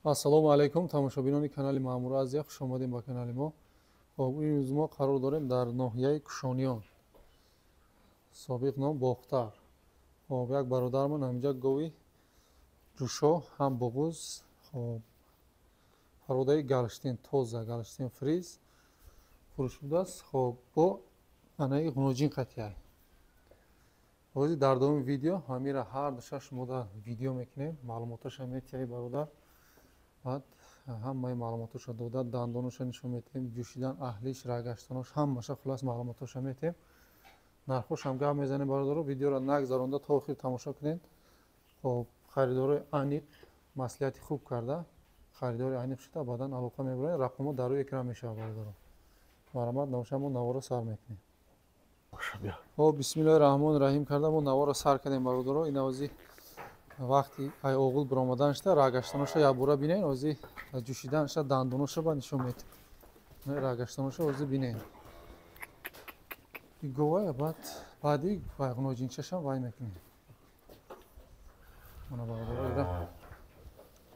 Ассалому алайкум, тамошобинони канали Маъмур Азия, хуш омадем ба канали мо. Хоб, имрӯз мо қарор дорем дар ноҳияи Кушониён, собиқ ном Бохтар. Хоб, як бародармон ҳаминҷа гови ҷӯшо ҳам буғуз, хоб, пародаи Галштин, тоза Галштин фриз фурӯш будааст. Хоб, бо анаи ғуноҷин қатъияй. Ҳозир дар давоми видео ҳамира ҳар душа шумо дар видео мекунем, маълумоташа метиҳай бародар. Баъд ҳамаи маълумотоша дода, дандоноша нишон метиҳем, ҷӯшидан, аҳлиш, рагаштанош, ҳамаша хулас маълумотоша метиҳем. Нархошам гап мезанем бародаро, видеоро нагзаронда то охир тамошо кунед. Хоб, харидорои аниқ маслиҳати хуб карда, харидори аниқ шуда, баъдан алоқа мебарем, рақамҳо дар рӯи экран мешавад бародаро. Марҳамат, навша мо наворо сар мекунем. Хоб, бисмиллоҳи раҳмони раҳим карда мо наворо сар кардем бародаро. Ин авзи вақти ай оғул биромаданашта рагаштаноша якбора бинен, ози ҷӯшиданаша дандоноша ба нишон метиҳем. Рагаштаноша ози бинен. Говая баъд баъди вай ғуноҷинчашам вай мекунем. Мана бародаро, ира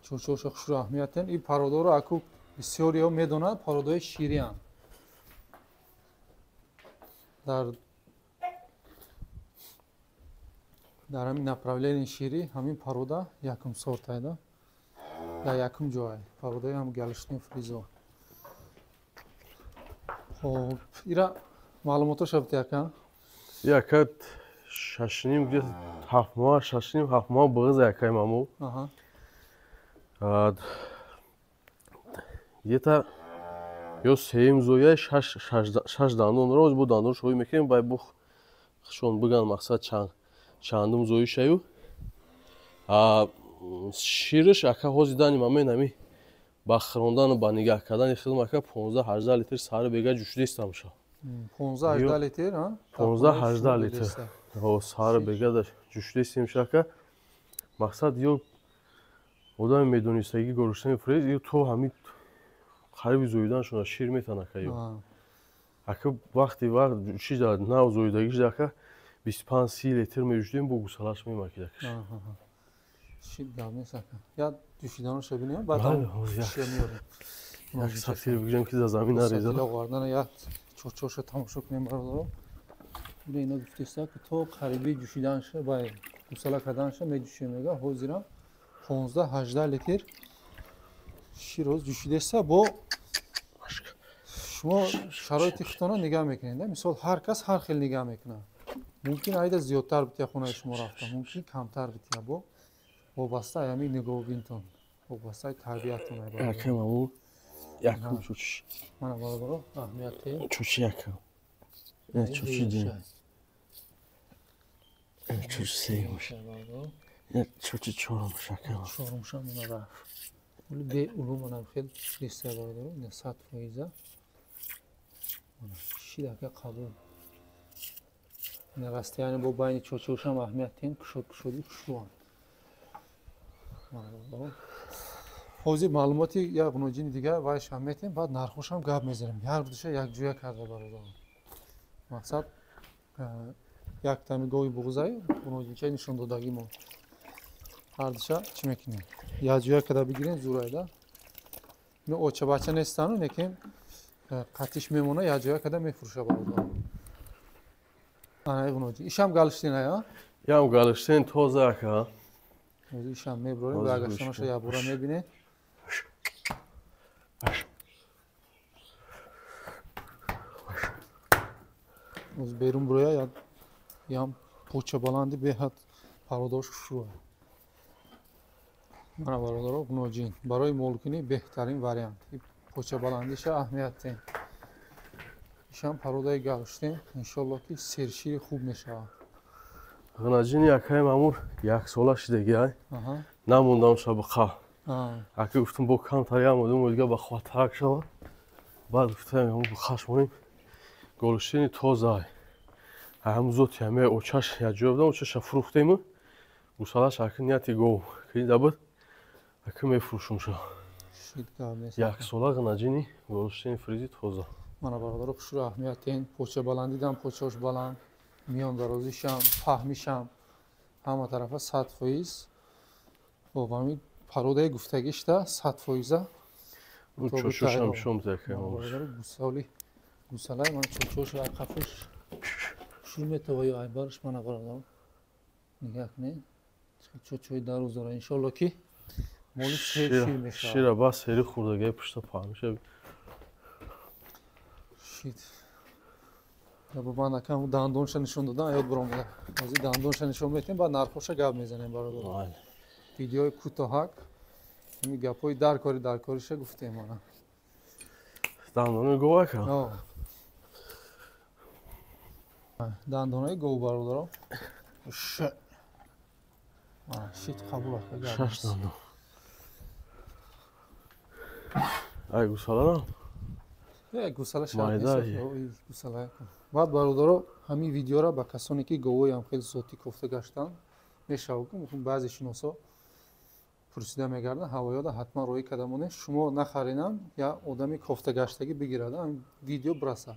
чорчоша хушрӯ аҳамиятен. Ин пародоро аку бисёриҳо медонанд, пародои ширианд. Дар ҳамин направлении ширӣ ҳамин парода якум сортайда, дар якум ҷой пародаи ҳам Галштин фризо. Хоб, ира маълумотоша бите яка. Яка шашним, где-то ҳафт моҳ, шашним ҳафт моҳ буғиза якай маму. Где-то ё сеюм зояи шаш дандон роз бу дандон шоҳӣ мекунем, бай бух шон биган мақсад чанд чандум зоишаю. Шириш ака ҳози дани мамен ами ба хӯрондану ба нигаҳ кардани хидм ака 15-18 литр сари бега ҷӯшидистам ша. 15-18 литр, а? 15-18 литр. Сари бега ҷӯшидистем ша ака. Мақсад ё одами медонистагӣ горӯштани фрез ё то ҳами қариби зоиданшона шир метан ака ё. Ака вақти вақт ҷӯшида нав зоидагиш ака 25-30 литр меҷӯшидем, бо гусалаш мемакид акаш. Шид гап нест ака. Я ҷӯшиданоша бинем, баъд шир меорем. Як сатир бигирем ки за замин нареза. Овардана як чорчоша тамошо кунем бародаро. Бина ино гуфтеста ки то қариби ҷӯшиданша ба гусала карданша меҷӯшем мега. Ҳозирам 15-18 литр шир ҳоз ҷӯшидеста. Бо шумо шароити худтона нигаҳ мекунед. Мисол ҳар кас ҳар хел нигаҳ мекунад. Мумкин айда зиёдтар бития хонаи шумо рафта, мумкин камтар бития, бо вобаста ҳамин нигоҳубинтон, вобастаи тарбиятон. Якам аму якум чуч. Мана бародаро, аҳамияти чучи якам. Чучи дин. Чучи сеюмш. Чучи чорумш акам. Чорумша мана рафт. Вале бе улум мана хел неста бародаро, ина 100%. Мана шид ака қабул. Расстояние бо байни чорчошам аҳамият тем, кушод кушоди хушрӯанд. Ҳозир маълумоти як ғуноҷини дигар вайшам метем, баъд нархошам гап мезанем. Ҳар душа якҷоя карда бародарон. Мақсад як тами гови буғузай ғуноҷинчаи нишондодагӣ мо. Ҳар душа чӣ мекунем? Якҷоя карда бигирем зурайда. Ино очабача нестану, лекин қатиш мемона, якҷоя карда мефурӯша бародарон. Ишам Галштин ая? Ям Галштин тоза ака. Ишам меброрем, рагаштаноша якбора мебинед. Оз берун буроя, ям поча баланди беҳад пародош хушрӯа. Мана бародаро, ғуноҷин барои молкунӣ беҳтарин вариант. Поча баландиша аҳамият тем. Ишам пародаи Галштин, иншолло ки сершири хуб мешавад. Ғунаҷини якай мамур як сола шидаги ай. Намондам ша биқа. Ака гуфтам бо камтар ямодим, дига ба хватарак шава. Баъд гуфтам яму биқаш монем. Голштини тоза ай. Ҳамун зоти ҳаме очаш якҷоя будам, очаша фурӯхтему. Гусалаш ака нияти гов кида буд. Ака мефурӯшум ша. Як сола ғунаҷини голштини фризи тоза. Мана бародаро, хушрӯ аҳамият тем, поча баландидам, почаош баланд, миён дарозишам, паҳмишам, ҳама тарафа 100%. Хоб, ҳамин Пародаи гуфтагишта 100%. Чошошам шом закам. Гусали гусалай ман чошош ай қафуш шу метава ё айбарш мана бародаро. Нигоҳ кунед. Чочои дароз дора. Иншолло ки моли сер шир мешавад. Шира бас сери хурдагай пушта паҳн. Шит. Бабан акам дандонша нишон додан ёд баромада. Ҳозир дандонша нишон метем, баъд нархоша гап мезанем бародар. Видеои кӯтоҳак ҳамин гапҳои даркори даркориша гуфтем мана. Дандони гов ака? Дандонаи гов бародаро. Шит қабул ака гап. Шаш дандон. Ай гусалара? Гусала шарт нест. Гусала. Баъд бародаро ҳамин видеора ба касоне ки говоям хеле зотӣ кофта гаштанд мешавад, баъзе шиносо пурсида мегарданд, ҳавоёда ҳатман роҳӣ карда монед, шумо нахаринам я одами кофтагаштагӣ бигирад, ҳамин видео бирасад.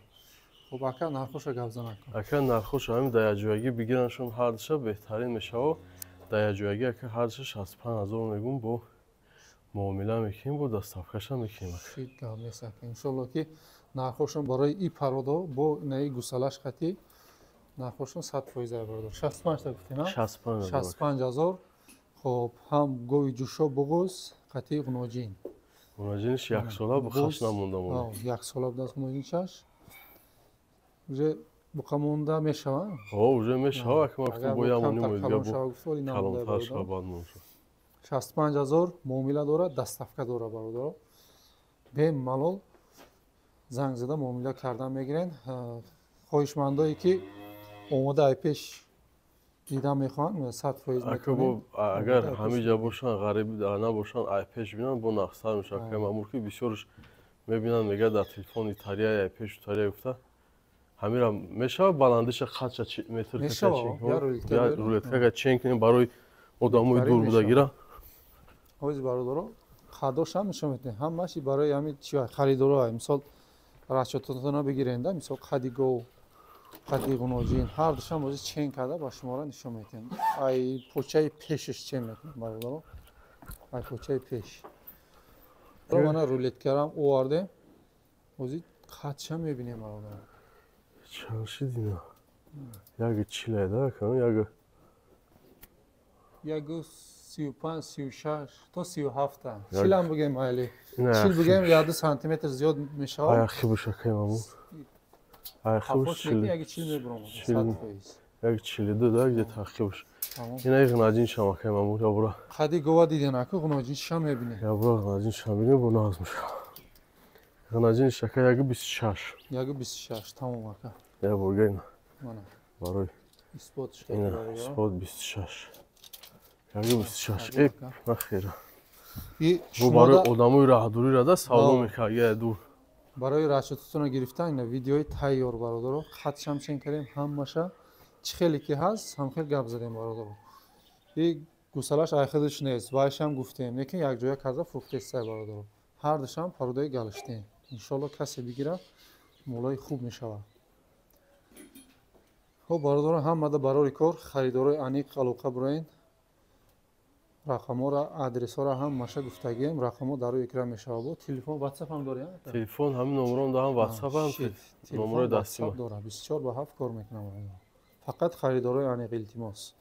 Хоб ака нархоша гап занак. Ака нархоша ҳамин дар якҷоягӣ бигираншон ҳардуша беҳтарин мешавад. Дар якҷоягӣ ака ҳардуша 65 000 мегӯм, бо муомила мекунем, бо доставкаша мекунем. Шит гап нест ака. Иншолло ки нархошон барои и пародо бо инаи гусалаш хати нархошон 100% бародар. 65 та гуфтем, 65 000. Хоб ҳам гови ҷӯшо буғуз қати ғуноҷин. Ғуноҷиниш як сола бухаш намонда монда. Як сола будааст ғуноҷиншаш. Уже буқа монда мешава? О, уже мешава, ака ман гуфтам бо ямони моидга бу калонтар шава баъд монша. 65 000 муомила дорад, доставка дорад бародаро. Бемалол занг зада муомила кардан мегирен. Хоҳишмандое ки омода ай пеш дидан мехоҳанд, 100% метавонем. Агар ҳамиҷа бошанд, ғариб набошанд, ай пеш бинанд, бо нақстар мешавад. Ака Маъмур ки бисёрш мебинанд, мегӯяд дар телефон италия, ай пеш италия гуфта. Ҳамира мешавад баландиша қадша метр мешавад, рулеткага чен кунем барои одамои дур будагира. Ҳози бародаро қадошам нишон метавонем. Ҳамааш барои ҳамин чи харидоро, мисол расчётотона бигиренда, мисол қади гов, қади ғуноҷин, ҳар душам ҳозир чен карда ба шуморо нишон метиҳем. Ай почаи пешаш чен мекунем бародаро. Ай почаи пеш. Мана рулеткарам овардем. Ҳозир қадша мебинем бародаро. Чанд шид ина? Яги чилайда, яги ягу 35, 36 то 37. Чилам бигем айли. Чил бигем 1 сантиметр зиёд мешавад. Аяқи боша кай мамун. Аяқи бош чил. Яги чил мебурам 100%. Яги 42 да где-то аяқи бош. Ина ғнаҷин шама кай мамун я бура. Қади гова диден аку ғнаҷин шам мебине. Я бура ғнаҷин шам бинем бо нағз мешава. Ғнаҷин шака яги 26. Яги 26 тамом ака. Я бурга ина. Мана. Барои исбот шуд. Ина исбот 26. Яги 26. Эп, нахера. Бо барои одамои раҳдурира да савдо мекард, я дур. Барои расчётотона гирифтан ина видеои тайёр бародаро, хатшам чен кардем ҳамаша. Чӣ хеле ки ҳаст, ҳам хел гап задем бародаро. И гусалаш айхидиш нест, вайшам гуфтем, лекин якҷоя карда фурӯхтестай бародаро. Ҳар душам пародаи галштем. Иншолло касе бигирад, молои хуб мешавад. Хоб бародаро, ҳамада барори кор, харидорои аниқ алоқа буроен. Рақамҳоро, адресҳоро ҳамаша гуфтагием, рақамҳо дар рӯи экран мешавад. Бо телефон, WhatsApp ҳам дорӣ? Телефон ҳамин номером даҳам, WhatsApp ҳам номерои дастима дорам. 24/7 кор мекунам. Фақат харидорои аниқ илтимос.